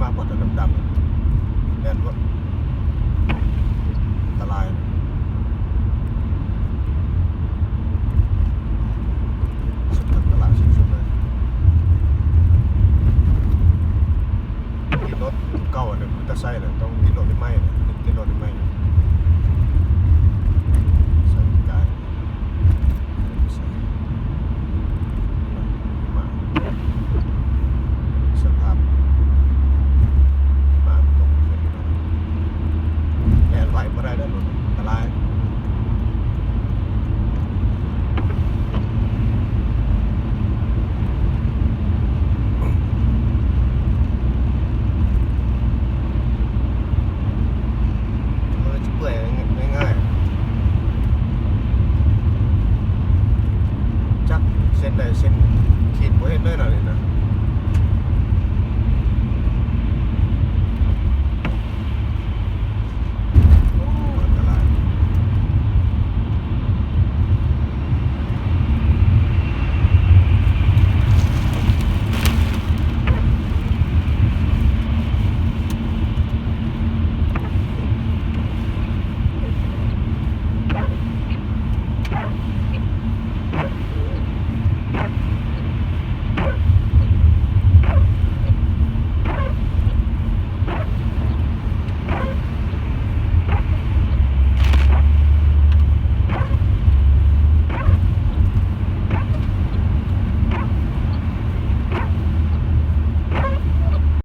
ມາເບິດ ອັນດຳໆ ແລ່ນເບິດ ອັນຕະລາຍ ສຸດ ອັນຕະລາຍສຸດໆ ເລີຍ. ຕິດລົດເກົ່າ ອັນນັ້ນຄືຕາໄຊແຫຼະ ຕ້ອງຕິດລົດໃໝ່ ຕິດລົດໃໝ່.